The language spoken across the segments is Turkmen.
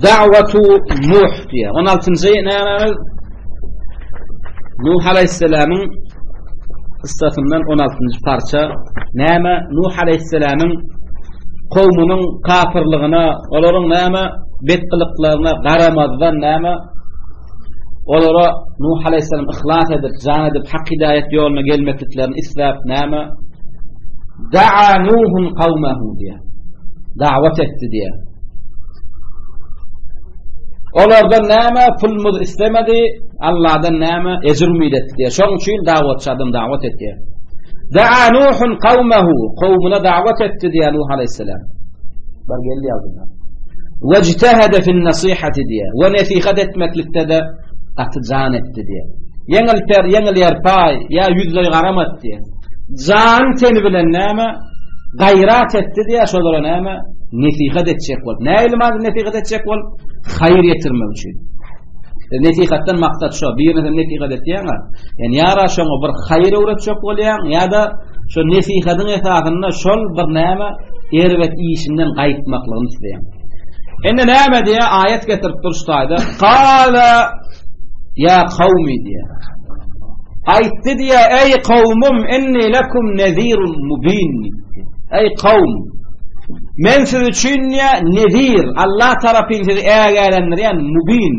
Da'watu Nuh diýär. 16-njy nämämiz? Nuh alayhissalamyň kyssasyndan 16-njy parça. Näme? Nuh alayhissalamyň kowmunyň kafirligine, olaryň näme bet gylyklaryna garamazdan näme olara Nuh alayhissalam yhlas edip, jan edip, hak hidaýat ýoluna gelmekliklerini isläp näme? Da'a Nuhun kawmahu diýär. Dawat etdi diýär. Olardan näme pulumyz islemedi, Allahdan näme ejir umyt etdi diýär. Şonuň üçin dawatçy adam dawat etdi. Da'a Nuhun kawmahu, kowmuna dawat etdi diýär Nuh alayhissalam. Bar geldi ýazdylar. Wejtehede fin nasihati diýär. We nesihat etmeklikde de gaty jan etdi diýär. Ýeňil per, ýeňil ýerpaý, ýa ýüzleý garamat diýär. Jan teni bilen näme? Gaýrat etdi diýär, şolara näme? Nesihat etjek bolup. Nähili manyda nesihat etjek bolup? Haýyr ýetirmek üçin. E, nesihatdan maksat şo, birine sen nesihat etýäň-ä. Ýani ýa-da şoňa bir haýyr öwretjek bolýaň, ýa-da şo nesihatyň esasynda şol bir näme erbet işinden gaýtmaklygyny isleýäň. Indi näme diýä aýat getirip dur şu taýda. Kala ýa kawmi diýä. Aýtdy diýä, eý kawmum, inni lekum nezirun mubin. Eý kawm, men siz üçin diýä nezir, Allah tarapyn sizi ägälendirýän mubin.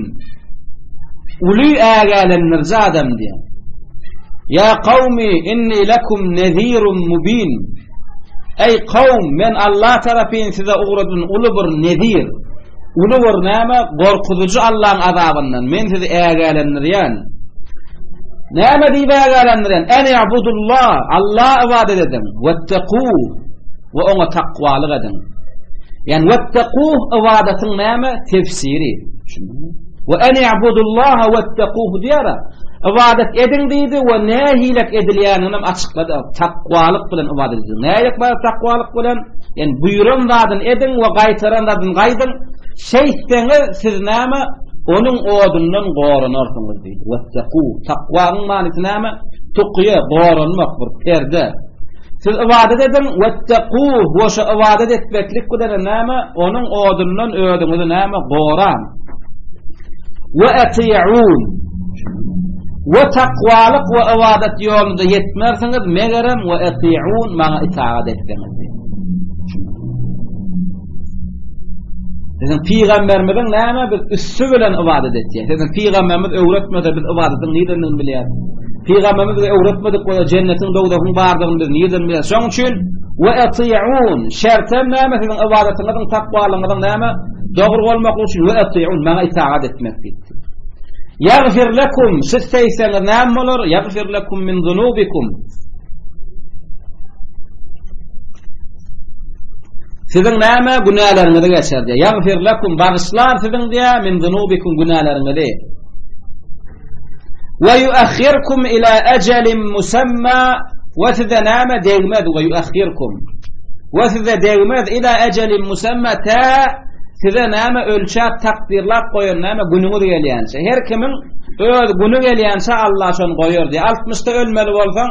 Uly ägälendiriji adam diýä. Ýa kawmi, inni lekum nezirun mubin. Eý kawm, men Allah tarapyn size ugradylan uly bir nezir. Uly bir näme? Gorkuzyjy Allaň azabyndan men sizi ägälendirýän. Näme diýip ägälendirýän? En i'budullah, Alla ybadat ediň, wetteku we oňa takwalyk ediň. Ýani wetteku ybadatyň näme? Tefsiri. We en i'budullaha wetteku diýär. Ybadat ediň diýdi we nähilek edilýänini hem açyklady. Takwalyk bilen ybadat ediň. Nähilek bar takwalyk bilen? Ýani buýran zadyny ediň we gaýtaran zadyny gaýdyň. Şeýtseňiz siz näme? Onuň odundan goranarsyňyz diýdi. Wetteku. Takwanyň manysy näme? Tukyýa, goranmak, bir perde. Siz ybadat ediň, wetteku, we şu ybadat etmeklik bilen näme? Onuň odundan özüňizi näme? Goraň. We ati'un. We takwalyk we ybadat ýolunda ýetmersiňiz, megerem we ati'un maňa itaat etseňiz. Biziň pygamberimiziň näme biz üsti bilen ybadat etýär. Siziň pygamberimiz öwretmese biz ybadatyň niredendigini bilýäris. Pygamberimiz bize öwretmedik bolsa jennetiň dowzahyň bardygyny biz nireden bilýäris. Şonuň üçin we ati'un şertem näme siziň ybadatyňyzyň takwalygyňyzyň näme Dogry bolmaklyk üçin we ati'un maňa itaat etmek diýdi. Ýagfir lekum siz seýseňiz näme bolar? Ýagfir lekum min zunubikum. Siziň näme günäleriňizi geçer diýär. Ýagfir lekum bagyşlar siziň diýär min zunubikum günäleriňizi. Ve yuakhirkum ila ejelin musamma we size näme degmez we yuakhirkum. We size degmez ila ejelin musamma tä size näme ölçäp takdyrlap goýan näme günüňiz gelýänçä. Her kimiň öz güni gelýänçä Allah şony goýar diýär. 60-da ölmeli bolsaň,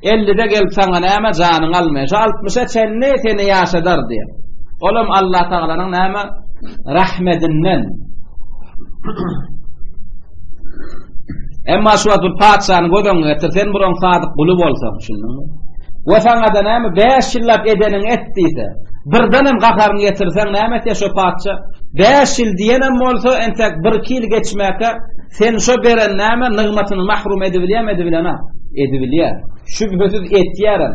50-de gelip saňa näme janyňy almaýar. Şu 60-a çenli seni ýaşadar diýär. Olam Allah Tagalanyň näme rahmedinden. Emma şu wagt bir patyşany göz öňüne getir, sen bir oň sadyk guly bolsaň, düşündiňmi? We saňa-da näme 5 ýyllap edeniňi et diýse, birdenem gaharyny getirseň näme etýär şo patyşa? 5 ýyl diýenem bolsa, entek 1-2 ýyl geçmäkä sen şo beren näme nygmatyny mahrum edibilýärmi, edibilenok? Edibilýär. Şübhesiz etýärem.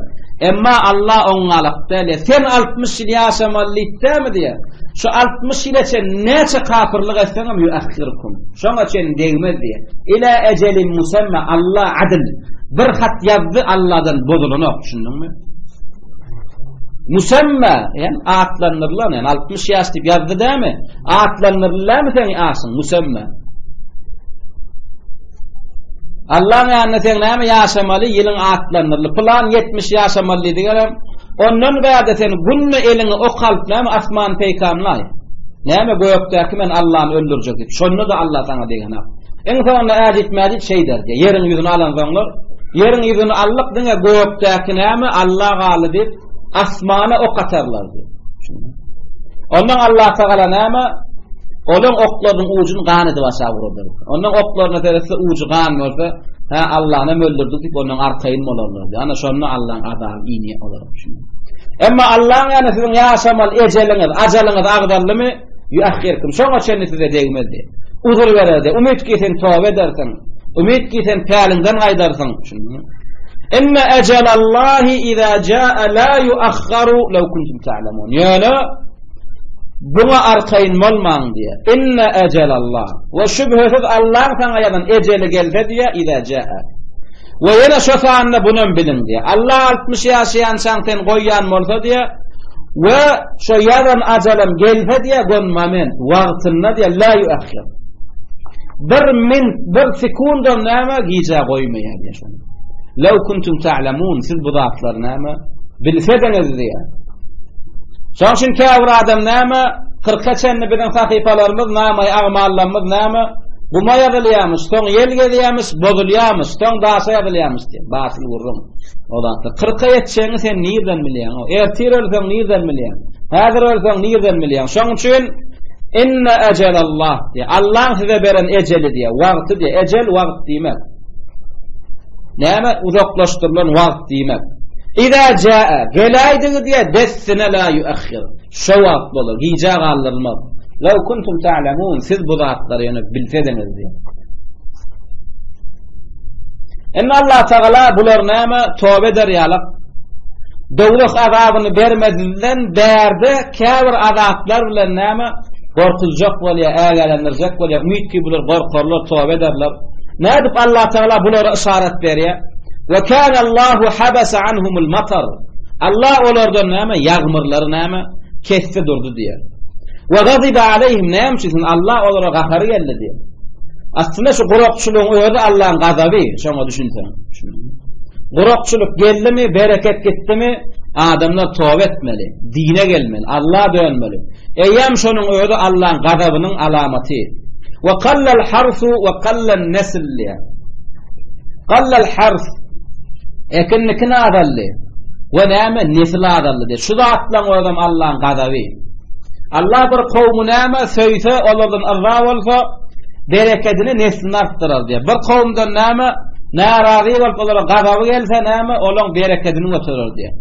Emma Allah oňňalak däl. Sen 60 ýyl ýaşamaly diýipdämi diýýär. Şu 60 ýyla çenli näçe kapyrlyk etseňem ýuahhirkum. Şoňa çenli degmez diýýär. Ila ejelin musamma Allah adl. Bir hat ýazdy Allahdan bozulanok, düşündiňmi? Musamma, ýani atlandyrylan, ýani 60 ýaş diýip ýazdy dämi? Atlandyrylamy seň ýaşyň musamma? Allah'ın ýanynda sen näme ýaşamaly, ýylyň atlandyryly. Plan 70 ýaşamaly diýdigerem, ondan bärde sen günde eliňi ok alyp näme asman peýkamlaý. Näme gökdäki men Allah'y öldürjek diýip. Şonda da Allah saňa degenak. Iň soňunda ädit-mädit şeýder diýär. Ýeriň ýüzüni alansoňlar, ýeriň ýüzüni aldyk diňe gökdäki näme Allah galdy diýip. asmana ok atarlar diýýär. Ondan Allah Tagala näme? Olaň oklarynyň ujuny gan edip aşak uradar. Ondan oklaryna seretse ujy gan bolsa, hä Allahny hem öldürdik diýip ondan arkaýyn bolarlar. Ana şonda Allah'yň azaby inýär olara. Emma Allah'yň ýany siziň ýaşamaly ejeliňiz, ajalyňyz agzaldymy? Ýuahhirkum. Şoňa çenli size degmez diýip. Uzur bererdi. Umyt ki sen toba edersiň. Umyt ki sen päliňden gaýdarsyň. Inne ejelallahi iza jaa la yuahharu law kuntum ta'lamun. Ýöne buňa arkaýyn bolmaň diýe. Inne ejelallah. We şübhesiz Allaň saňa ýazan ejeli gelse diýe iza jaa. We ýene şo sanda bunam biliň diýe. Allah 60 ýaşaýançaň sen goýýan bolsa diýe. We şo ýazan ajalam gelse diýe gonma men wagtynda diýe la yuahhir. Bir min, bir sekundam näme gijä goýmaýar diýe şony. Law kuntum ta'lamun siz bu zatlary näme bilsediňiz diýe. Şoň üçin käbir adam näme 40-a çenli biziň sahypalarymyz namaý agmallarymyz näme guma ýazylýarmyş, soň ýel gezýärmiş, bozulýarmyş, soň daşa ýazylýarmyş diýe. Batyl gürrüň. O zatlar 40-a ýetjegiňi sen nirden bilýäň? Ertir ölseň nirden bilýäň? Häzir ölseň nirden bilýäň? Şoň üçin Inne ejelallah diýe. Allaň size beren ejeli diýe, wagty diýe. Ejel wagt diýmek. Näme uzaklaşdyrylan wagt diýmek. Iza jaa geläýdigi diýe dessine la yuahhir. Şo wagt bolar, gijä galdyrylmaz. Law kuntum ta'lamun siz bu zatlary ýöne bilsediňiz diýe. Indi Allah Tagala bular näme toba eder ýalyk dowzah azabyny bermezinden bärde käbir azaplar bilen näme gorkuzjak bolýar, ägälendirjek bolýar. Umyt ki bular gorkarlar, toba ederler. Nädip Allah Tagala bulara yşarat berýär? Ve kana Allahu habasa anhumul matar. Allah olardan näme ýagmyrlary näme kesdi durdy diýär. Ve gaziba aleyhim näme üçin Allah olara gahary geldi diýär. Aslynda şu gurakçylygyň özi Allaň gazaby, şoňa düşünseň. Gurakçylyk geldimi, bereket gitdimi, adamlar toba etmeli, dine gelmeli, Alla dönmeli. Eýýäm şonuň özi Allaň gazabynyň alamaty. Wa qallal harsu wa qallan nesl diýär. Qallal hars ekin nikin azaldy. We näme nesil azaldy diýär. Şu zatlaryň özem Allaň gazaby. Allah bir kowmy näme söýse, olardan yrza bolsa, berekedini neslini artdyrar diýär. Bir kowumdan näme närazy bolup olara gazaby gelse näme, olaň berekedini göterer diýär.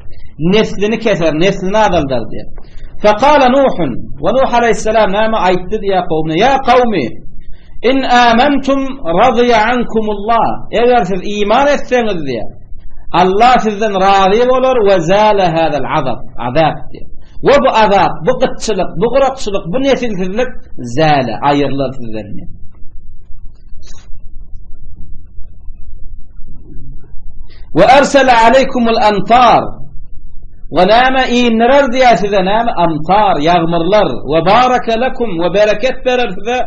Neslini keser, neslini azaldar diýär. Fekala Nuhun, we Nuh aleyhisselam näme aýtdy diýär kowumyna, ýa kowmy, in amantum raziya ankumullah. Eger siz iman etseňiz diýär, Allah sizden razy bolar we zala hadal azab, azab diýär. We bu azap, bu gytçylyk, bu gurakçylyk, bu nesilsizlik zäle, aýrylar sizden. We ersele aleykumul amtar. We näme indirer diýär size näme amtar, ýagmyrlar. We baraka lekum we bereket berer size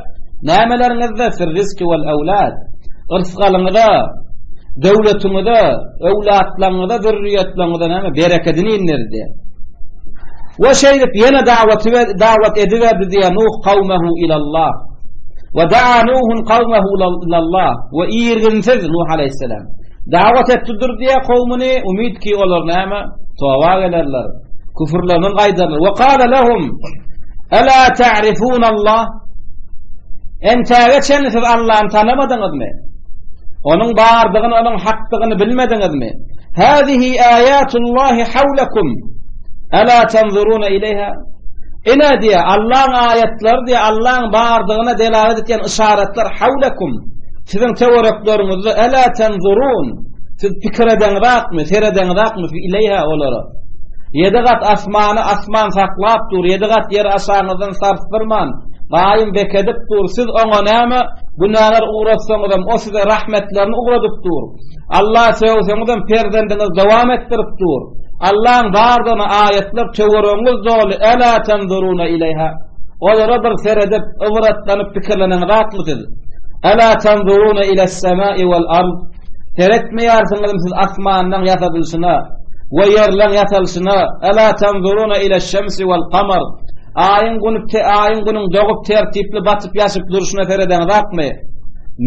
nämeleriňizde fir rizki wal awlad. Yrsgalyňyza, döwletiňize, öwlatlaryňyza, zürriýetleriňize näme berekedini indirdi. We şeýdip ýene dawaty dawat ediberdi diýär Nuh kawmehu ilallah. We daa Nuhun kawmehu ilallah. We irginsiz Nuh aleyhisselam. Dawat etdi dur diýär kowmuny, umyt ki olar näme? Toba gelerler. Küfürlerinden gaýdarlar. We kala lehum Ela ta'rifun Allah? Entäge çenli siz Allah'y tanamadyňyzmy? Onuň bardygyny, onuň hakdygyny bilmediňizmi? Hazihi ayatullahi hawlakum. Ela tanzuruna ileýha? Ine diýe, Allaň aýatlary diýe, Allaň bardygyna delalet etýän yşaratlar hawlakum. Siziň töwerekleriňizde ela tanzurun. Siz pikir edeňizakmy, seredeňizakmy ileýha olara? Ýedi gat asmany asman saklap dur, ýedi gat ýeri aşagyňyzdan sarsdyrman, gaýym bekedip dur. Siz oňa näme Günäler ugratsaňyzam, o size rahmetlerini ugradyp dur. Alla sögseňizem, perzendiňizi dowam etdirip dur. Allaň bardygyna aýatlar töweregiňiz doly, Ela tenzuruna ileýha. Olara bir seredip, ybratlanyp pikirleneňizakmy siz? Ela tenzuruna iles-semai wal-ard. Seretmeýärsiňizmi siz asmanlaň ýasadylyşyna we ýerleň ýasalyşyna? Ela tenzuruna ileş-şemsi wal-kamar. Aýyň günüp te aýyň günüň dogup tertipli batyp ýaşyp durşuna seredeňizakmy?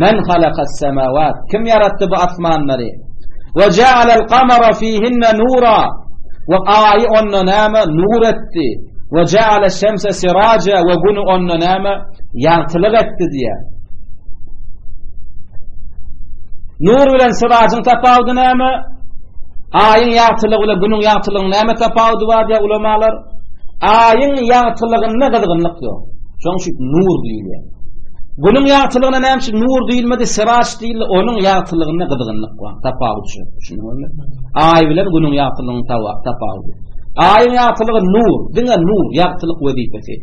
Men halakas semawat. Kim ýaratdy bu asmanlary? We ja'alal kamara fihinne nura. We aýy onda näme nur etdi. We ja'ala şemse siraja we güni onda näme ýagtylyk etdi diýýär. Nur bilen sirajyň tapawudy näme? Aýyň ýagtylygy bilen günüň ýagtylygynyň näme tapawudy bar diýýär ulamalar? Aýyň ýagtylygynda gyzgynlyk ýok. Şonuň üçin nur diýilýär. Günüň ýagtylygyna näme üçin nur diýilmedi, siraç diýildi? Onuň ýagtylygynda gyzgynlyk bar. Tapawut şu. Düşündiňizmi? Aý bilen günüň ýagtylygynyň tapawudy. Aýyň ýagtylygy nur, diňe nur, ýagtylyk wezipesi.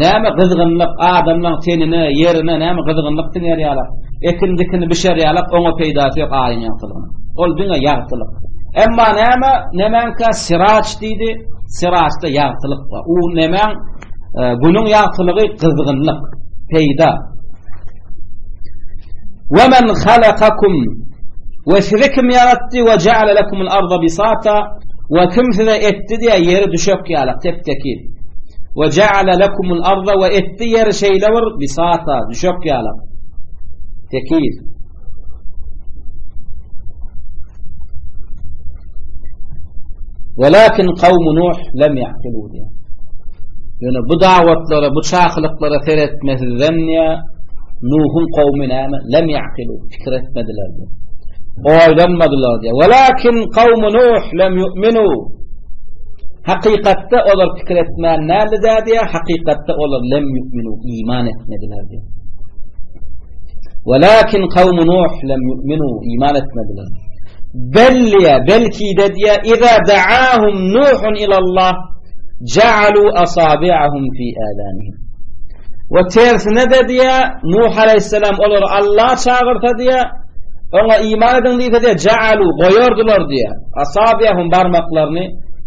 Näme gyzgynlyk adamlaryň tenine, ýerine näme gyzgynlyk siňer ýalak, ekin dikini bişer ýalak, oňa peýdasy ýok aýyň ýagtylygynyň. Ol diňe ýagtylyk. Emma näme, nemäňkä siraç diýdi, siraçda ýagtylyk bar. U nemäň e, günüň ýagtylygy gyzgynlyk, peýda. Ve men halakakum we sizi kim ýaratdy we ja'ala lekumul arda bisata we kim size etdi diýe ýeri düşek ýalak tep-tekiz. We ja'ala lekumul arda we etdi ýeri şeýle bir bisata düşek ýalak tekiz. Walakin kawmu Nuh lem ya'kilu diýär. Ýöne bu dawatlara, bu çakylyklara seretmesizden diýär, Nuhuň kowmy näme? Lem ya'kilu, pikir etmediler diýär. Oýlanmadylar diýär. Walakin kawmu Nuh lem yu'minu. Hakykatda olar pikir etmän näli diýär, hakykatda olar lem yu'minu, iman etmediler diýär. Walakin kawmu Nuh lem yu'minu, iman etmediler. Belliye, belki de diye, iza da'ahum Nuhun ilallah, ja'alu asabi'ahum fi adanihim. We tersine de diye, Nuh aleyhisselam olary Allah çagyrsa diye, oňa iman ediň diýse diye, ja'alu goýardylar diye, asabi'ahum barmaklaryny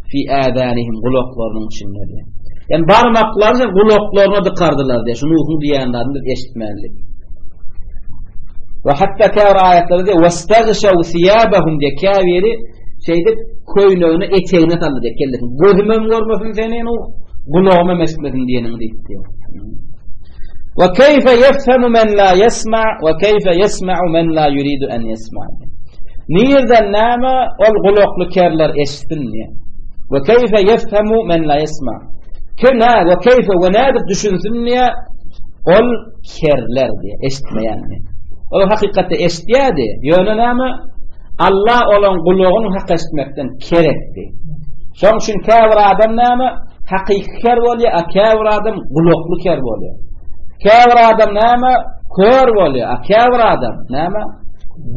fi adanihim gulaklarynyň içinde diye. Yani barmaklaryny gulaklaryna dykardylar diye. Şu Nuhuň diýen zadyny biz eşitmändik. We hatta käbir aýatlarda diýýär, "Wastagşaw siyabahum" diýýär. Käbiri şeýdip köýnegini etegine saldy diýýär, kellesini. Gözümem görmesin seni, Nuh, gulagym eşitmesin diýeniňi diýip diýýär. Wa keyfe yefhemu men la yesma wa keyfe yesma'u men la yuridu en yesma. Nirden näme ol gulakly kerler eşitsin diýýär. Wa keyfe yefhemu men la yesma. Kim nä we keyfe we nädip düşünsin diýýär. Ol kerler diýýär, eşitmeýän diýýär. Ol hakykatda eşitýärdi, ýöne näme? Allah olaň gulagyny hak eşitmekden ker etdi. Şoň üçin käbir adam näme? Hakyky ker bolýar, a käbir adam gulakly ker bolýar. Käbir adam näme? Kör bolýar, a käbir adam näme?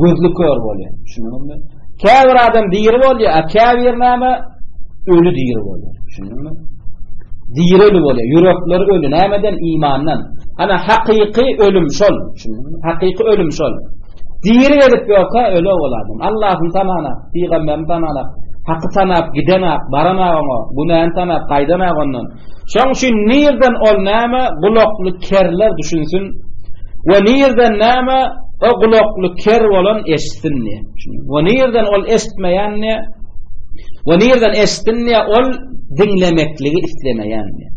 Gözli kör bolýar. Düşündiňizmi? Käbir adam diri bolýar, a käbir näme? Öli diri bolýar. Düşündiňmi? Diri öli bolýar, ýürekleri öli. Nämeden? Imandan. Ana hakyky ölüm şol. Düşündiňmi? Hakyky ölüm şol. Diri gezip ýörkä öle ol adam. Allahyny tananak, pygamberini tananak, haky tanap gidenak, baranak oňa, günäni tanap gaýdanak ondan. Şoň üçin nirden ol näme gulakly kerler düşünsin we nirden näme o gulakly ker bolan eşitsin diýe. We nirden ol eşitmeýän diýe. We nirden eşitsin diýe ol diňlemekligi islemeýän diýe.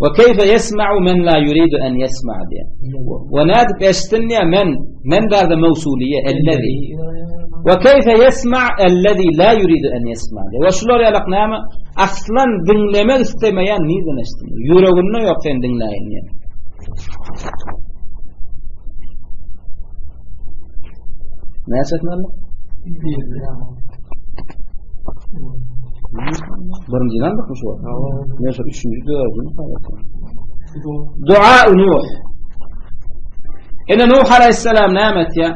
We keýfe ýesma'u men la ýuridu en ýesma diýe. We nädip eşitsin diýe men men bärde mewsuliýe ellezi. We keýfe ýesma ellezi la ýuridu en ýesma diýe. We şular ýalak näme? Aslan diňlemek islemeýän nirden eşitsin? Ýüreginde ýok sen diňläýin diýe. Näçesini aldyk? Birinjini aldykmy şu wagt? Men şu üçünji, dördünji saýasyn. Dua Nuh. Ene Nuh aleyhisselam näme etýär?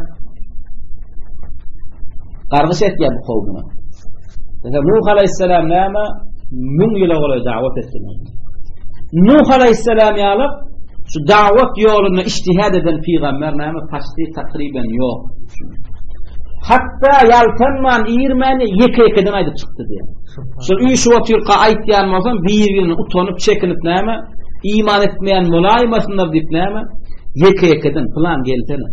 Gargyş etýär bu kowmuna. Mesela Nuh aleyhisselam näme? Müň ýyla golaý dawat etdi. Nuh aleyhisselam ýaly şu dawat ýolunda iştihad eden pygamber näme? Paşdy takriben ýok. Hatda ýaltanman, irmän ýeke-ýekeden aýdyp çykdy diýýär. Şol üýşüp otyrka aýtýan bolsam, bir-birine utanyp, çekinip näme? Iman etmeýän bolaýmasynlar diýip näme? Ýeke-ýekeden pylan gelsene.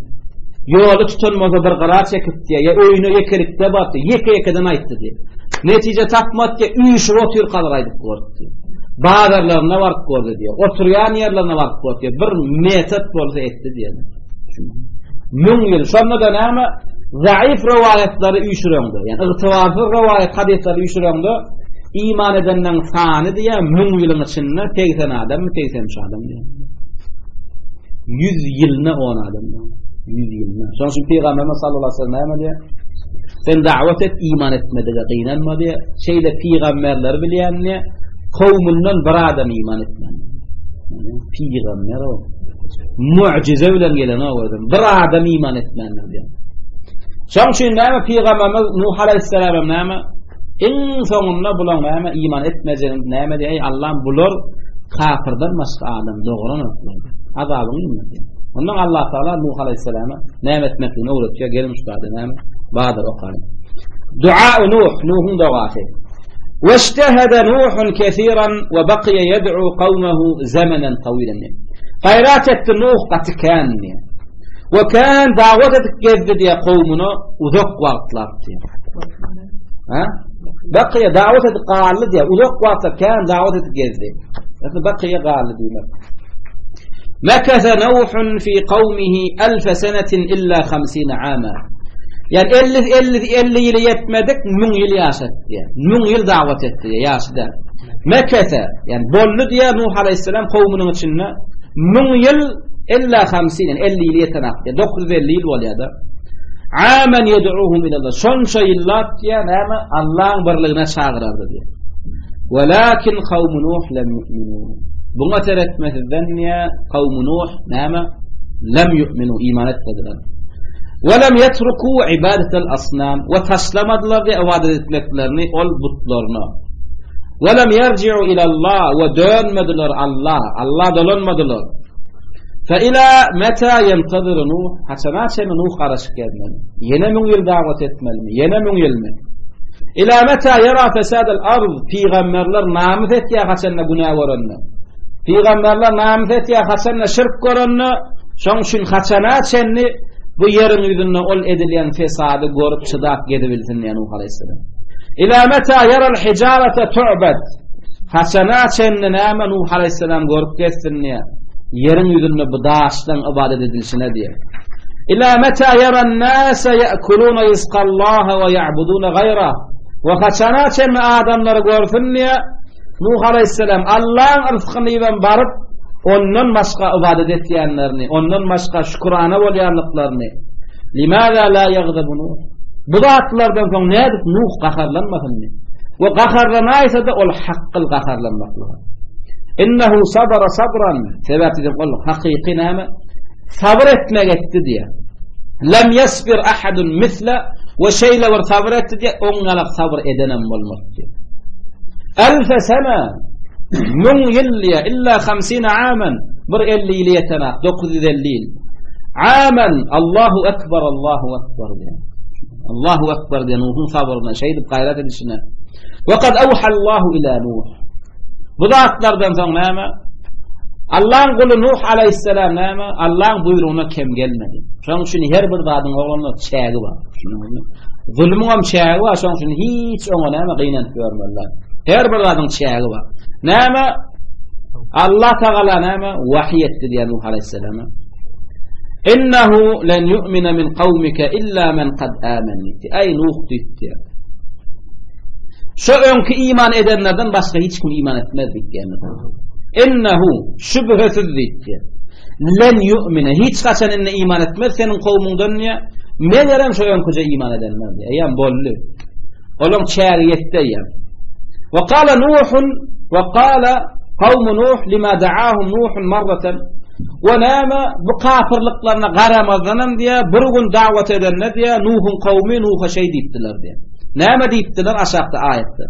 Ýoly tutan bolsa bir gyra çekip diýýär, ýa öýüne ýekelikde bardy, ýeke-ýekeden aýtdy diýýär. Netije tapmady diýýär, üýşüp otyrkalar aýdyp gördi diýýär. Bazarlaryna baryp gördi diýýär. Oturýan ýerlerine baryp gördi diýýär. Bir metod bolsa etdi diýýär. Müň ýyl. Şonda-da näme? Zaif rowaýatlary üýşüreňde, ýagny ygtybarsyz rowaýat hadyslary üýşüreňde. Iman edenleň sany diýýär, 1000 ýylyň içinde 80 adammy, 83 adam diýýär. 100 ýylna 10 adam diýýär. 100 ýylna. Şonuň üçin Pygamberimiz sallallahu aleyhi ve sellem näme diýýär? Sen dawet et, iman etmedige gynanma diýýär. Şeýle pygamberleri bilýän diýýär, kowmundan bir adam iman etmän. Pygamber o. Mu'jize bilen gelen o özüm. Bir adam iman etmändir diýýär. Şonuň üçin näme pygamberimiz Nuh aleyhisselam näme? Iň soňunda bulaň näme iman etmejegini näme diýýär? Eý Allahym bular kafirden başga adam dogranoklar. Azabyňy indir diýýär. Ondan Allah Taala Nuh aleyhisselama näme etmekligini öwretýär. Geliň şu taýda näme? Bardyr okalyň. Dua Nuh, Nuhuň dogasy. Weştehede Nuhun kesiran we bakiye yed'u kawmehu zemenen tawilen. Gaýrat etdi Nuh gaty kän diýýär. We kän dawat edip gezdi diýýär kowmuna uzak wagtlap diýýär. Ha? Bakiye dawat edip galdy diýýär. Uzak wagtlap kän dawat edip gezdi. Ýagny bakiye galdy diýmek. Mekese Nuhun fi kawmihi alf senetin illa 50 ama. Yani 50 50 50 ýyly ýetmedik 1000 ýyl ýaşatdy diýýär. 1000 ýyl dawat etdi diýýär, ýaşy däl. Mekese, yani boldy diýýär Nuh alayhissalam kowmunyň içinde 1000 ýyl illa 50 yani 50 ýyl ýeten akdy. 950 ýyl bolýar da. Amen yed'uhum ila Allah. Şonça ýyllap diýýär, näme? Allahyň birligine çagyrardy diýýär. Walakin kawmu Nuh lem yu'minu. Buňa seretmesizden diýýär, kawmu Nuh näme? Lem yu'minu iman etmediler. Ve lem yetruku ibadetel asnam we taşlamadylar diýe ibadet etmeklerini ol butlaryna. Ve lem yerci'u ila Allah we dönmediler Allah, Allah dolanmadylar. Fe ila meta yentazir Nuh haçana çenli Nuh garaşyp gezmeli? Ýene müň ýyl dawat etmelimi? Ýene müň ýylmy? Ila meta yara fesadel ard pygamberler namys etýär haçanda günä görende. Pygamberler namys etýär haçanda şirk görende, şoň üçin haçana çenli bu ýeriň ýüzünde ol edilýän fesady görüp çydap gezibilsin diýen Nuh aleyhisselam. Ila meta yaral hijarete tu'bad. Haçana çenli näme Nuh aleyhisselam görüp gezsin diýär. Ýeriň ýüzünde bu daşdan ibadet edilişine diýär. Ila meta yaran nasa ya'kuluna rizqallaha we ya'buduna gayra. We haçana çenli adamlary görsün diýär. Nuh aleyhisselam Allahyň rızkyny iýibem baryp, ondan başga ibadet etýänlerini, ondan başga şükürana bolýanlyklaryny. Limaza la yagdabu Nuh? Bu zatlardan soň nädip Nuh gaharlanmasyn? We gaharlanaýsa-da ol hakkyl gaharlanmaklyga. Innehu sabara sabran, sebäp diýdim ol hakyky näme? Sabyr etmek etdi diýär. Lem yasbir ahadun misle we şeýle bir sabyr etdi diýär, oň ýalak sabyr edenem bolmaz diýär. Elfe sene müň ýyl diýär, illa hamsine amen, bir 50 ýyl ýetenak, 950 ýyl. Amen, Allahu ekber, Allahu ekber diýär. Allahu ekber diýär, Nuhuň sabryna, şeýdip gaýrat edişine. Ve kad awhallahu ila Nuh. Bu zatlardan soň näme? Allah'ın guly Nuh aleyhisselam näme? Allah'ın buyruğuna kem gelmedi. Şonuň üçin her bir zadyň oglanlar çägi bar. Zulmuň hem çägi bar, şonuň üçin hiç oňa näme gynanyp ýörmeliler. Her bir zadyň çägi bar. Näme? Allah Tagala näme? Wahiy etdi diýen Nuh aleyhisselama. Innehu len yu'mina min kawmika illa men kad amen. Ey Nuh diýdi. Şu öňki iman edenlerden başga hiç kim iman etmez diýdi. Innehu şübhesiz diýdi. Len yu'mine hiç haçan indi iman etmez seniň kowmuňdan diýe. Megerem şu öňküje iman edenler diýe. Eýýäm boldy. Olaň çägi ýetdi eýýäm. Ve kala Nuhun ve kala kawmu Nuh lima da'ahum Nuhun marratan we näme bu kafirliklaryna garamazdanam diýe bir gün dawat edende diýe Nuhun kowmy Nuha şeý diýipdiler diýe. Näme diýipdiler aşakda aýatda?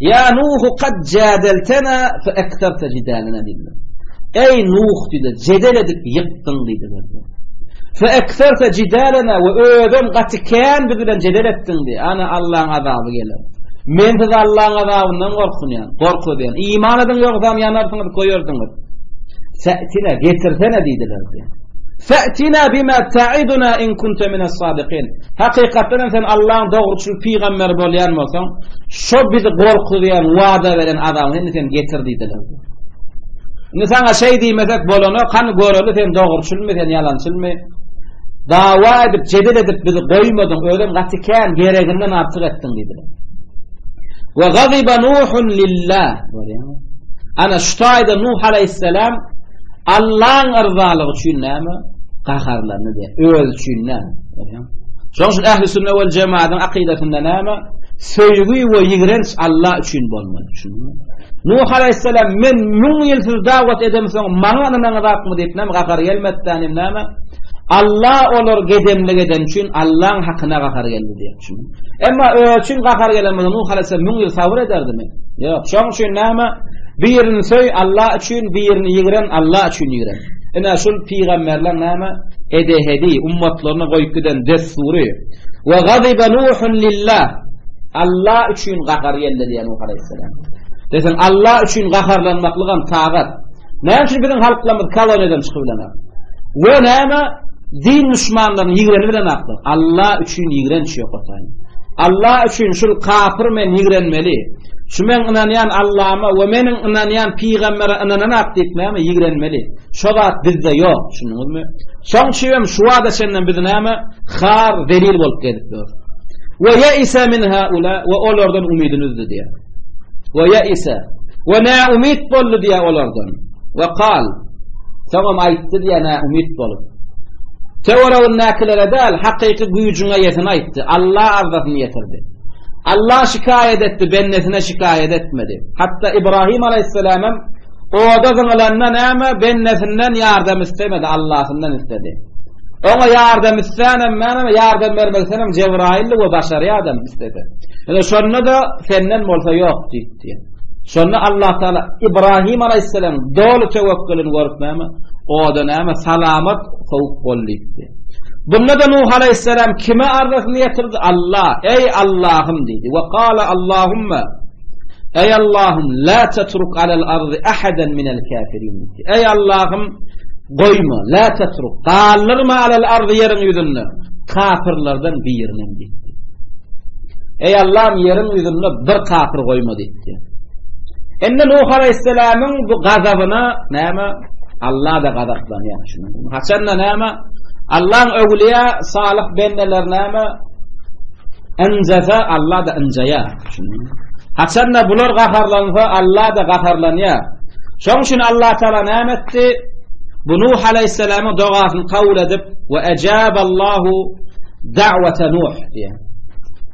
Ýa Nuhu kad jadeltena fe ekterta jidalena diýdiler. Eý Nuh diýdiler, jedel edip ýykdyň diýdiler. Fe ekserta jidalena we özem gaty kän biz bilen jedel etdiň diýdi. Ana Allaň azaby geler. Men sizi Allaň azabyndan gorkunýan, gorkuzýan. Iman ediň ýogsam ýanarsyňyz, köýersiňiz. Fe'tina getirsene diýdiler. Fe'tina bima ta'iduna in kunta minas sadiqin. Hakykatdan sen Allaň dogruçyl pygamberi bolýan bolsaň, şo bizi gorkuzýan, wada beren azabyny indi sen getir diýdiler. Indi saňa şeý diýmesek bolanok, hany göreli sen dogruçylmy, sen ýalançylmy? Dawa edip, jedel edip bizi goýmadyň, özem gaty kän gereginden artyk etdiň diýdiler. We gaziba Nuhun lillah. Ana şu taýda Nuh aleyhisselam Allaň yrzalygy üçin näme? Gaharlandy diýär. Öz üçin näme? Şonuň üçin ähli sünnet we jemaatyň akydasynda näme? Söýgi we ýigrenç Allah üçin bolmaly. Düşündüňmi? Nuh aleyhisselam men 1000 ýyl siz dawat edemsoň maňa ynanaňyzakmy diýip näme gahar gelmedi näme? Allah olar gedemlik eden üçin Allaň hakyna gahar geldi diýip. Emma özi üçin gahar gelen bolsa Nuh aleyhisselam 1000 ýyl sabyr ederdimi? Ýok. Şonuň üçin näme? Birini söý Allah üçin, birini ýigren Allah üçin ýigren. Ine şul pygamberler näme? Edehedi, ummatlaryna goýup giden dessury. We gaziba Nuhun lillah. Allah üçin gahar geldi diýen Nuh aleyhisselam. Desen Allah üçin gaharlanmaklygam tagat. Näme üçin biziň halklarymyz koloniýadan çykyp bilenok? We näme din duşmanlaryny ýigreni bilenoklar? Allah üçin ýigrenç ýok otaýyn. Allah üçin şul kafir men ýigrenmeli. Şu men ynanýan Allahma we meniň ynanýan pygambere ynananak diýip näme ýigrenmeli. Şo zat bizde ýok, düşündiňizmi? Şoň üçin hem şu wada çenden biz näme har zelil bolup gezip ýörüs. We yeisa min haula we olardan umydyny üzdi diýär. We yeisa we na umyt boldy diýär olardan. We kal soňam aýtdy diýär na umyt bolup. Töweregindäkilere däl, hakyky güýjüň eýesine aýtdy. Allah arzasyny ýetirdi. Allah şikaýat etdi, bendesine şikaýat etmedi. Hatda Ibrahim aleyhisselam hem oda zyňylanda näme bendesinden ýardam istemedi, Allahyndan isledi. Oňa ýardam islänem, näme ýardam bermek istenem Jebraildi we başarýar adam isledi. Ýöne şonda-da senden bolsa ýok diýdi. Şonda Allah Taala Ibrahim aleyhisselam doly tewekkelini görüp näme? Oda näme salamat sowuk bol diýdi. Bunda da Nuh aleyhisselam kime arzasyny ýetirdi? Allah, ey Allahym diýdi. We kala Allahumma Ey Allahym la tetruk alel ardy ahadan minel kafirin. Ey Allahym goýma, la tetruk, galdyrma alel ardy ýeriň ýüzünde kafirlerden birini diýdi. Ey Allahym ýeriň ýüzünde bir kafir goýma diýdi. Indi Nuh aleyhisselamyň bu gazabyna näme? Allah da gazaplanýar. Haçanda näme? Allah'ın öwliýa salyh bendeler näme? Ynjasa Allah da ynjaýar. Haçanda bular gaharlansa Allah da gaharlanýar. Şoň üçin Allah Taala näme etdi? Bu Nuh aleyhisselamyň dogasyny kabul edip we ejaballahu da'wata Nuh diýär.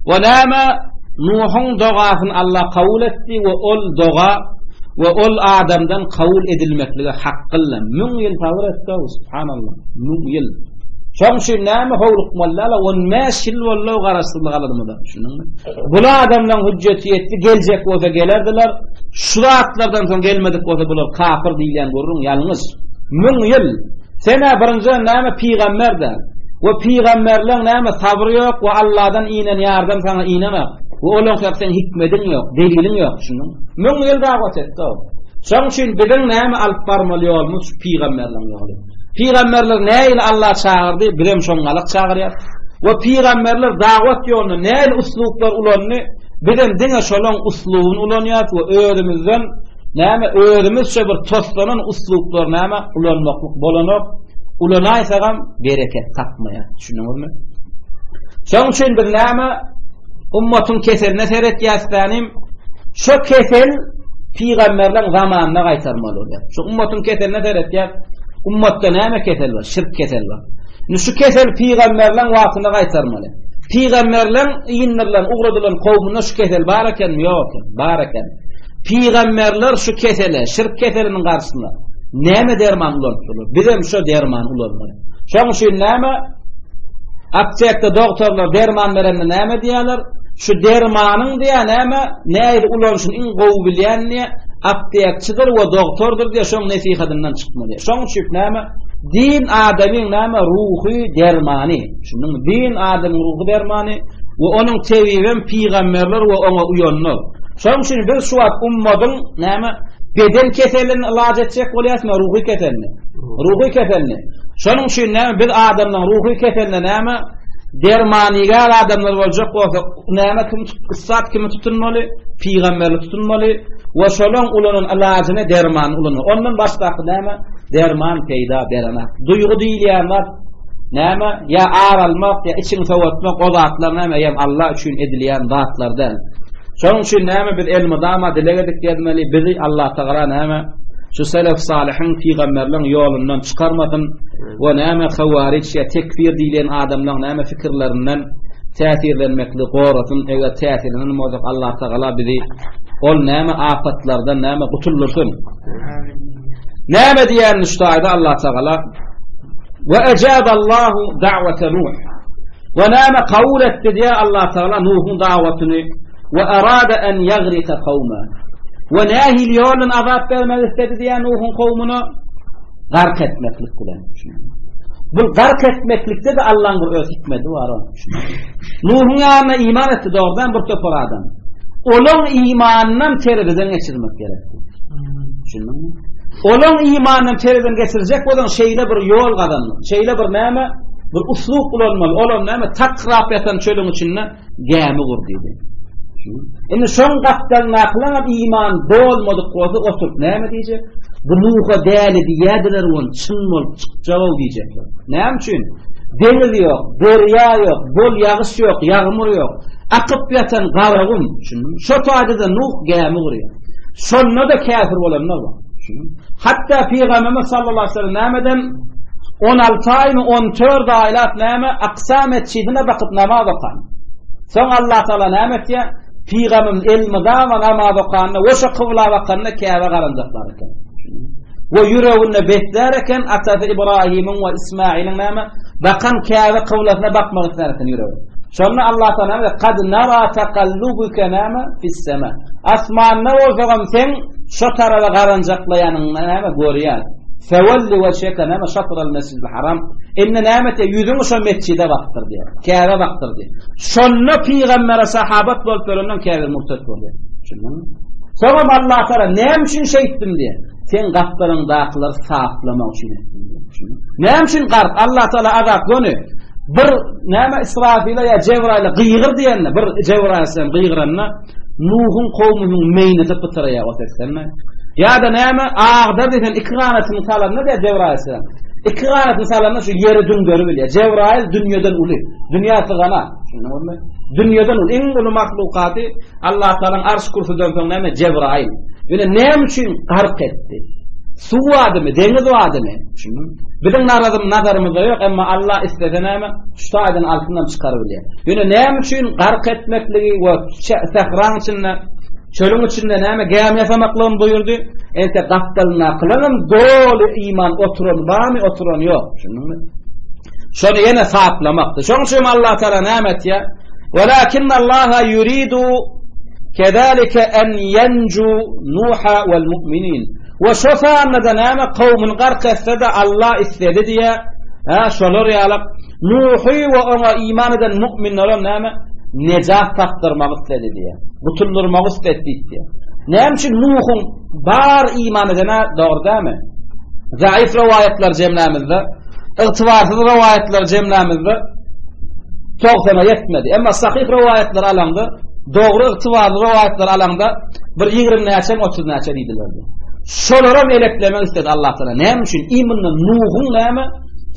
We näme? Nuhuň dogasyny Allah kabul etdi we ol doga we ol adamdan kabul edilmeklige hak kyldy. Müň ýyl sabyr etdi, subhanallah. Müň ýyl. Şoň üçin näme howlukmaly däl, 15 ýyl boldy garaşsyzlyk alanymyza, düşündiňmi? Bul adamlaryň hüjjeti ýetdi, geljek bolsa gelerdiler. Şu zatlardan soň gelmedik bolsa bular kafir diýilýän gürrüň ýalňyş. Müň ýyl. Sen-ä birinjiden näme pygamber däl. We pygamberleň näme sabry ýok we Allahdan inen ýardam saňa inenok. We olaň sebäp seň hikmediň ýok, deliliň ýok, düşündiňmi? Müň ýyl dawat etdi o. Şoň üçin biziň näme alyp barmaly ýolumyz şu pygamberleň ýoly. Pygamberler nähili Allah çagyrdy, bizem şoňňalak çagyrýar. We pygamberler dawat ýolunda nähili usluplar ulandy, bizem diňe şolaň uslubyny ulanýarys we özümizden näme özümizçe bir toslanan usluplar näme ulanmaklyk bolanok. Ulanaýsagam bereket tapmaýar. Düşündiňizmi? Şonuň üçin biz näme ummatyň keseline seretýäs dänim, şo kesel pygamberleň zamanyna gaýtarmaly bolýar. Şu ummatyň keseline seretýär. Ummatda näme kesel bar? Şirk kesel bar. Indi şu kesel pygamberleň wagtyna gaýtarmaly. Pygamberleň indirilen, ugradylan kowmunda şu kesel bar ekenmi, ýok eken? Bar eken. Pygamberler şu kesele, şirk keseliniň garşysyna näme derman ulanypdyrlar? Bizem şo dermany ulanmaly. Şonuň üçin näme? Aptekde doktorlar derman berende näme diýýärler? Şu dermanyň diýýär näme, nähili ulanyşyny iň gowy bilýän diýýär, aptekçidir we doktordyr diýýär, şoň nesihadyndan çykma diýýär. Şoň üçin näme? Din adamyň näme ruhy dermany. Düşündiňmi? Din adamyň ruhy dermany we onuň tebibem pygamberler we oňa uýanlar. Şonuň üçin biz şu wagt ummadyň näme beden keselini ilaç etjek bolýarys, ruhy keselini. Ruhy keselini. Şonuň üçin näme biz adamlaryň ruhy keseline näme dermanygär adamlar boljak bolsa näme kim ussat kimi tutunmaly? Pygamberli tutunmaly we şolaň ulanan ilajyny dermany ulanmaly. Ondan başdaky näme? Derman peýda berenak. Duýgy diýilýän zat näme? Ýa ar almak, ýa içiňi sowatmak o zatlar näme? Ýa Allah üçin edilýän zatlar däl. Şonuň üçin näme biz elmydama dileg edip gezmeli, bizi Allah Tagala näme şu selef salyhyň pygamberleň ýolundan çykarmasyn we näme hawariç ýa tekfir diýlen adamlaň näme fikirlerinden täsirlenmekli gorasyn. Eger täsirlenen bolsak Allah Tagala bizi ol näme apatlardan näme gutuldyrsyn. Näme diýen şu taýda Allah Tagala we ejaballahu da'wata Nuh. We näme kabul etdi diýe Allah Tagala Nuhuň dawatyny we arada en yagrika kawma. We nähili ýoldan azap bermek isledi diýe Nuhuň kowmuna gark etmeklik bilen. Bu gark etmeklikde de Allah'ın bir öz hikmeti var. Nuhuň ýanyna iman etdi dogrudan bir topar adam. Olaň imanyndan tereziden geçirmek gerekdi. Düşündüňmi? Olaň imanyndan tereziden geçirjek bolsaň şeýle bir ýol gazanmaly. Şeýle bir näme? Bir uslup ulanmaly. Olam näme? Takrap ýatan çölüň içinde gämi gur diýdi. Indi şoň gapdalyndakylaram iman dolmadyk bolsa oturyp näme diýjek? Bu Nuha däli diýýärdiler ony çyn bolup çykjag-ow diýjekler. Näme üçin? Deňiz ýok, derýa ýok, bol ýagyş ýok, ýagmyr ýok. Akyp ýatan Garagum. Şo taýda-da Nuh gämi gurýar. Şonda-da käfir bolanlar bar. Hatda Pygamberimiz sallallahu aleyhi ve sellem nämeden 16 aýmy 14 aýlap näme Aksa metjidine bakyp namaz okan. Soň Allah Taala näme etýär? Pygamberimiz elmydama namaz okanda we şo kybla bakanda Käbä garanjaklar eken. We ýüreginde beslär eken atasy Ibrahimiň we Ismailiň näme bakan Käbe kyblasyna bakmak islär eken ýüregi. Şonda Allah Taala näme kad nara taqallubuka näme fis-sema. Asmanda bolsagam sen şo taraba garanjaklaýanyňy näme görýär. Fewelli wejheke näme şatral mesjidil haram. Indi näme etýär? Ýüzüňi şo mesjide bakdyr diýär. Käbä bakdyr diýär. Şonda pygambere sahabat bolup ýörenden käbir murtat bolýar. Düşündiňmi? Soňam Allah Taala näme üçin şeýtdim diýär. Sen gapdalyňdakylary saplamak üçin etdim diýär. Näme üçin gark? Allah Taala azap göni bir näme Israfile ýa Jebraýyla gygyr diýende, bir Jebraýyl sen gygyranda Nuhuň kowmunyň meýnisi pytraýar o sesden. Ýa-da näme agdar diýsen iki ganatyny salanda diýär Jebraýyl sen. Iki ganatyny salanda şu ýeri düňderip bilýär. Jebraýyl dünýeden uly. Dünýä sygana. Düşündiňizmi? Dünýeden uly. Iň uly mahlukaty Allah Taalanyň arş kürsüden soň näme? Jebraýyl. Ýöne näme üçin gark etdi? Suw bardymy, deňiz bardymy? Düşündiňmi? Biziň narazym nazarymyzda ýok, emma Allah islese näme? Şu taýdan altyndan çykaryp bilýär. Ýöne näme üçin gark etmekligi we sähraň içinde, çölüň içinde näme gämi ýasamaklygyny buýurdy? Ente gapdalyndakylaryň doly iman oturan barmy, oturan ýok. Düşündiňmi? Şony ýene saplamakdy. Şonuň üçin Allah Taala näme etýär? Walakin Allaha yuridu kezalika en yanju Nuha wal mu'minin. We şo sanda-da näme kowmuny gark etse-de Allah isledi diýe, hä, şolar ýaly Nuhy we oňa iman eden mu'minlere näme nejat tapdyrmak isledi diýe. Gutuldyrmak isledi diýe. Näme üçin Nuhuň bar iman edene dogry dämi? Zaif rowaýatlar jemlämizde, ygtybarsyz rowaýatlar jemlämizde 90-a ýetmedi. Emma sahyh rowaýatlar alaňda, dogry ygtybarly rowaýatlar alaňda bir 20 näçe, 30 näçe diýdiler. Şolaram eleklemek isledi Allah Taala. Näme üçin? Imandan Nuhuň näme?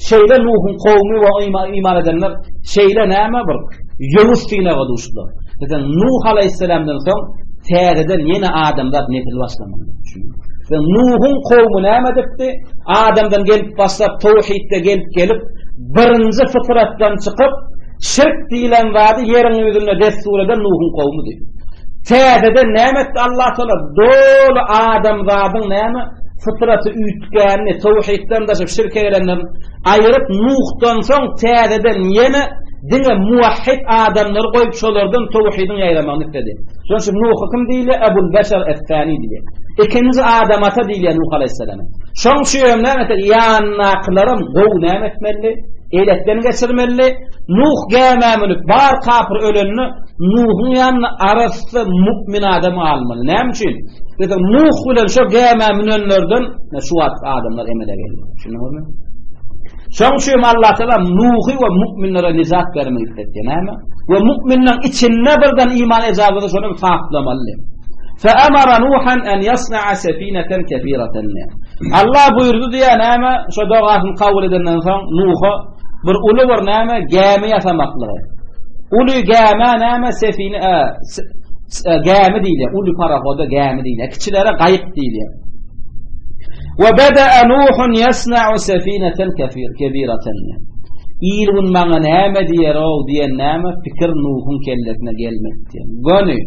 Şeýle Nuhuň kowmy we iman edenler şeýle näme bir ýowuz synaga duşdular. Mesela Nuh aleyhisselamdan soň täzeden ýene adamzat nesil başlamaly. Sen Nuhuň kowmy näme edipdi? Adamdan gelip başlap towhidde gelip gelip birinji fıtratdan çykyp şirk diýlen zady ýeriň ýüzünde dessur eden Nuhuň kowmudy. Täzeden näme etdi Allah Taala? Doly adamzadyň näme fıtraty üýtgänini, towhidden daşyp şirke gelenlerini aýyryp Nuhdan soň täzeden ýene diňe muwahhid adamlary goýup şolardan towhidiň ýaýramagyny isledi. Şonuň üçin Nuh kim diýilýär? Ebul Beşer es-Sani diýilýär. Ikinji Adam ata diýilýär Nuh alaýhyssalama. Şonuň üçin hem näme etmeli? Ýanyndakylaram gowy näme etmeli? Elekden geçirmeli. Nuh gämä münüp bar kapyr ölende Nuhuň ýanynda arassa mu'min adam galmaly. Näme üçin? Diýse Nuh bilen şo gämä münenlerden şu wagt adamlar emele geldi. Düşündiňizmi? Şoň üçin Allah Taala Nuhy we mu'minlere nijat bermek isledi. Näme? We mu'minleň içinde birden iman ejabyny şony saklamaly. Fa amara Nuhan an yasna'a safinatan kebiratan. Allah buýurdy diýä näme? Şo dogasyny kabul edenden soň Nuha bir uly bir näme gämi ýasamaklygy. Uly gämä näme sefine e, E, gämi diýilýär. Uly parahoda gämi diýilýär. Kiçilere gaýyk diýilýär. We bada'a Nuhun yasna'u safinatan kafir kebiratan. Il gün maňa näme diýer-ow diýen näme pikir Nuhuň kellesine gelmedi diýen. Göni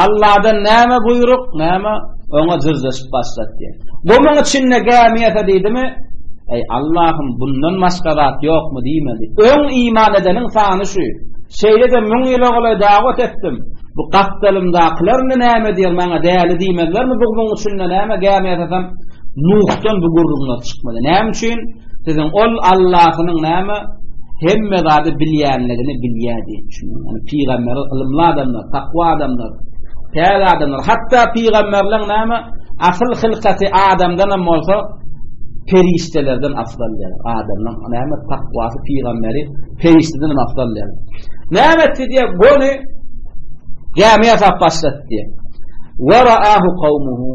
Allahdan näme buýruk, näme oňa jyrjaşyp başlady diýen. Gumuň içinde gämi ýasa diýdimi? Eý Allahym bundan başga zat ýokmy diýmedi. Öň iman edeniň sany şu. Şeýle-de müň ýyla golaý dawat etdim. Bu gapdalymdakylar indi näme diýer, maňa däli diýmezlermi bu gumuň içinde näme gämi ýasasam? Nuhdan bu gürrüňler çykmady. Näme üçin? Siziň ol Allahynyň näme hemme zady bilýänligini bilýärdi. Ýani pygamber ylymly adamlar, takwa adamlar, päk adamlar, hatda pygamberleň näme asyl hylkaty adamdan hem bolsa perişdelerden afdal diýär. Adamlaň näme takwasy pygamberi perişdeden hem afdal diýär. Näme etdi diýär, göni gämi ýasap başlady diýär. Wa ra'ahu qawmuhu.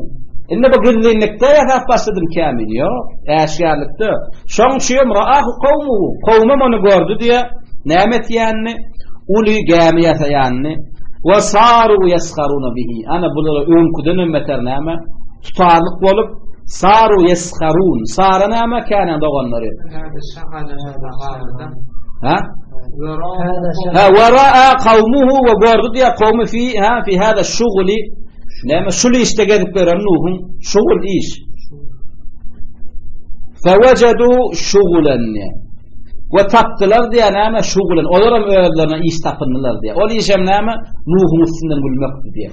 Indi bu gizlinlikde ýasap başladym kämini, ýok, äşgärlikde. Şoň üçin ra'ahu qawmuhu. Kowmum ony gördi diýär. Näme etýänini? Uly gämi ýasaýanyny. Wa saru yasharuna bihi. Ana bulara öňküden hem beter näme? Tutarlyk bolup, saru yesharun. Sara näme? Käne doganlary. Ha? Ha, wa ra'a qawmuhu we gördi diýe kowmy fi ha fi hada şuguli. Näme şul işde gezip gören Nuhuň şugul iş. Fewecedu şugulen. We tapdylar diýe näme şugulen. Olar hem özlerine iş tapyndylar diýe. Ol iş hem näme? Nuhuň üstünden gülmekdi diýe.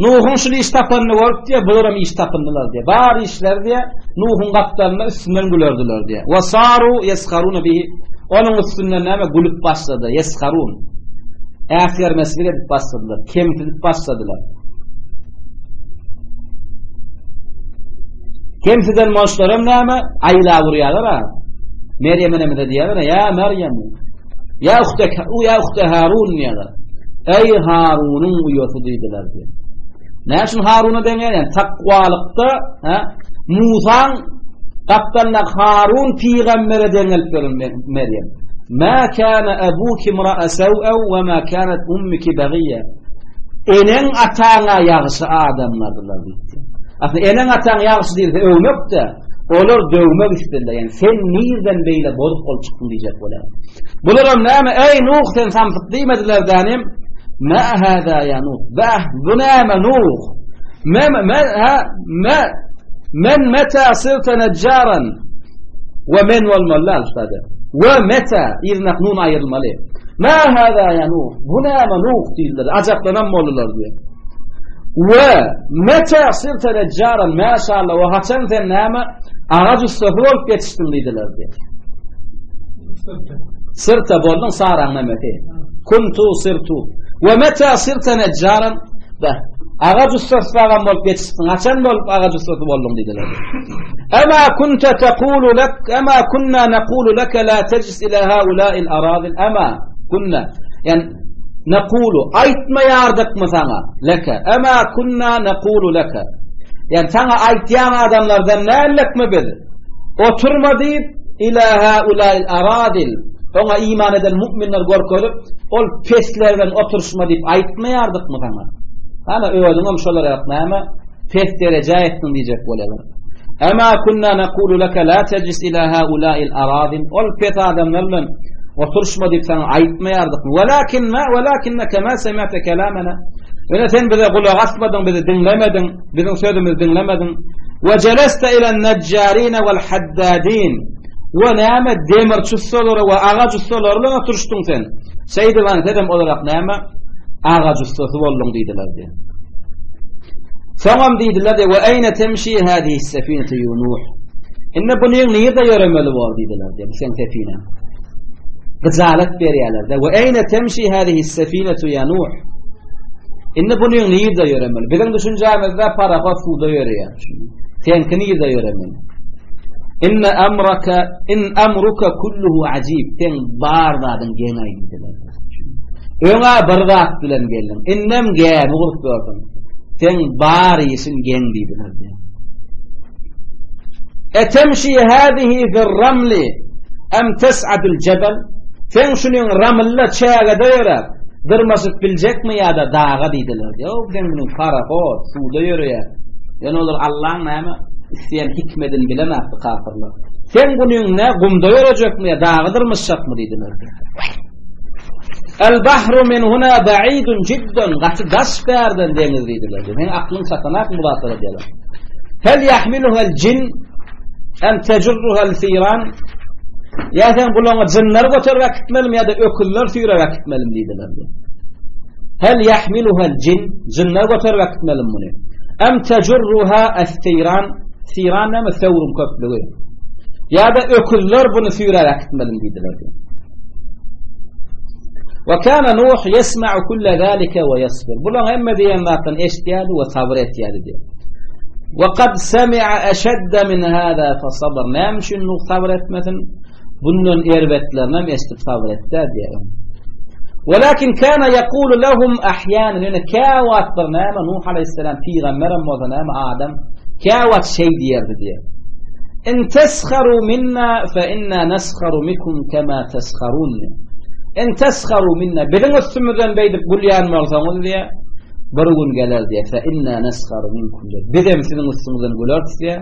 Nuhuň şul iş tapanyny görüp diýe, bular hem iş tapyndylar diýe. Bar işler diýe, Nuhuň gapdalynda üstünden gülerdiler diýe. We saru yesharuna bihi. Onuň üstünden näme gülüp başlady? Yesharun. Äsgermezlik edip başladylar, kemsidip başladylar. Kemsiden boluşlaram näme? Aýlap urýarlar-a. Merýem enemize diýýärler, ýa Merýem, ýa uhte, ýa uhte Harun diýýärler. Eý Harunyň uýasy diýdiler diýýär. Näme üçin Haruna deňýär? Ýani takwalykda, ha, Musaň gapdalynda Harun pygambere deňelip beren Merýem. Ma kana abuki imra'a saw'a wa ma kanat ummuki baghiya. Eneň ataňa ýagşy adamlardylar diýdi. Aslynda eneň ataň ýagşy diýilse öwmek-de, olar döwmek islediler. Ýani sen nirden beýle bozuk bolup çykdyň diýjek bolýar. Bularam näme? Eý Nuh sen samsyk diýmediler dänim. Ma hada ya Nuh? Bah, bu näme Nuh? Me me ha me men meta sirte neccaran we men bolmaly ustady. We meta yzyna nun aýrylmaly. Ma hada ya Nuh? Bu näme Nuh diýdiler. Ajaplanan boldular diýip. We meta sirte neccaran maşallah we haçan sen näme agaç ussasy bolup ýetişdiň diýdiler diýip. Sirte bolduň saraň nemesi. Kuntu sirtu. We meta sirte neccaran da agaç ussasy sagam bolup ýetişdiň. Haçan bolup agaç ussasy bolduň diýdiler. Ema kunta taqulu lak ema kunna naqulu laka la tejlis ila haula'il aradil ema kunna. Yani Nekulu, aýtmaýardykmy saňa, leke, ema kunna nekulu leke. Ýani saňa aýtýan adamlardan nällekmi biz? Oturma diýip, ila haulail aradil, oňa iman eden mu'minler görkezip, ol pesler bilen oturyşma diýip aýtmaýardykmy saňa? Ana özüňem şolara ýok näme? Pes derejä ýetdiň diýjek bolýarlar. Ema kunna naqulu laka la tejlis ila haula'il aradil. Ol pes adamlar bilen oturyşma diýip saňa aýtmaýardykmy? Walakin ma walakinnaka ma semi'te kelamana. Ýöne sen bize gulak asmadyň, bizi diňlemediň, biziň sözümizi diňlemediň. Wa jeleste ila najjarina wal haddadin. We näme demirçi ussalary we agaç ussalary bilen oturyşdyň sen. Şeýdibän senem olarak näme agaç ussasy bolduň diýdiler diýip. Soňam diýdiler diýip, we eýne temşi hadihi sefinetu ýa Nuh. Indi bu nirde ýöremeli bor diýdiler diýip, sen sefine. Gyjalat berýärler de. We eýne temşi hadihi sefinetu ýa Nuh. Indi bu nirde ýöremeli? Biziň düşünjämizde parahod suwda ýöreýär. Seňki nirde ýöremeli? Inne amraka in amruka kulluhu ajib. Sen bar zadyň geň aýdylar. Öňa bir zat bilen geldiň. Indem gämi gurup gördüň. Sen bar işiň geň diýdiler. Etemşi hadihi fir-ramli am tas'adul jebel? Sen şunuň ramylla çägede ýöräp. Dyrmaşyp biljekmi ýa-da daga diýdiler. Ýok, sen munuň parahod, suwda ýöreýär. Ýöne olar Allaň näme isleýän hikmedini bilenakdy kafirler. Sen günüň ne gumda ýörejekmi ýa daga dyrmyşjakmy diýdiler. El bahru min huna ba'idun jiddan gaty daş bärden deňiz diýdiler. Sen aklyň çatanakmy bu zatlara diýdiler. Hel yahmiluha el jin em tejurruha el firan Ýa sen bulaňa jynlar göterip äkitmelimi ýa-da öküzler süýrep äkitmelimi diýdiler. Hel yahmiluha el jin jynlar göterip äkitmelimi muny? Em tejurruha es-firan Firan näme söwrüň köplügi. Ýa-da öküzler buny süýräp äkitmelimi diýdiler. Wa kana Nuh yesma'u kulla zalika wa yasbir. Bulaň hemme diýen zatdan eşitýärdi we sabyr etýärdi diýär. Wa qad sami'a ashadda min hada fa sabr. Näme üçin Nuh sabyr etmesin? Bundan erbetlerini hem eşidip sabyr etdi diýär. Walakin kana yaqulu lahum ahyanan ýöne käwagt bir näme Nuh alayhissalam pygamber hem bolsa näme adam käwagt şeý diýerdi diýär. In tesharu minna fa inna nesharu mikum kema tesharun. In tesharu minna biziň üstümizden beýdip gülýän bolsaňyz diýär. Bir gün geler diýär. Fe inna nesharu minkum diýär. Bizem siziň üstüňizden güleris diýär.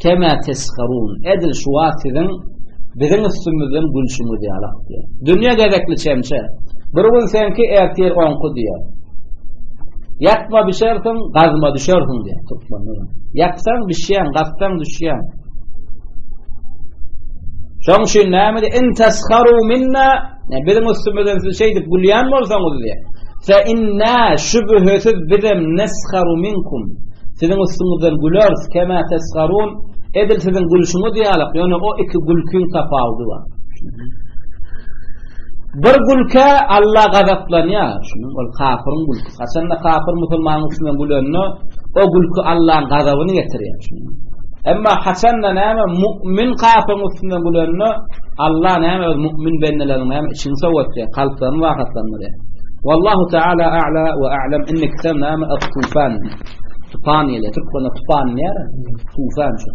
Kema tesharun. Edil şu wagt siziň biziň üstümizden gülşüňiz ýalak diýär. Dünýe gezekli çemçe. Bir gün seňki ertir oňky diýär. Ýakma bişersiň, gazma düşersiň diýär türkmenler. Ýaksaň bişýäň, gazsaň düşýäň. Şoň üçin näme diýär? In tesharu minna, ýa biziň üstümizden siz şeýdip gülýän bolsaňyz diýär. Fe inna şübhesiz bizem nesharu minkum. Siziň üstüňizden güleris, kema tesharun, edil siziň gülşüňiz ýaly, ýöne o iki gülküň tapawudy bar. Bir gülkä Alla gazaplanýar. Şunuň ol kafyryň gülküsi. Haçanda kafyr musulmanyň üstünden gülende, o gülki Allaň gazabyny getirýär. Emma haçanda näme mu'min kafyryň üstünden gülende, Alla näme öz mu'min bendeleriniň näme içini sowatýar, kalplaryny rahatlandyrýar. Wallahu taala a'la we a'lam inni kitab näme at-tufan. Tufan gelýär. Türkmende tufan diýýär. Tufan şu.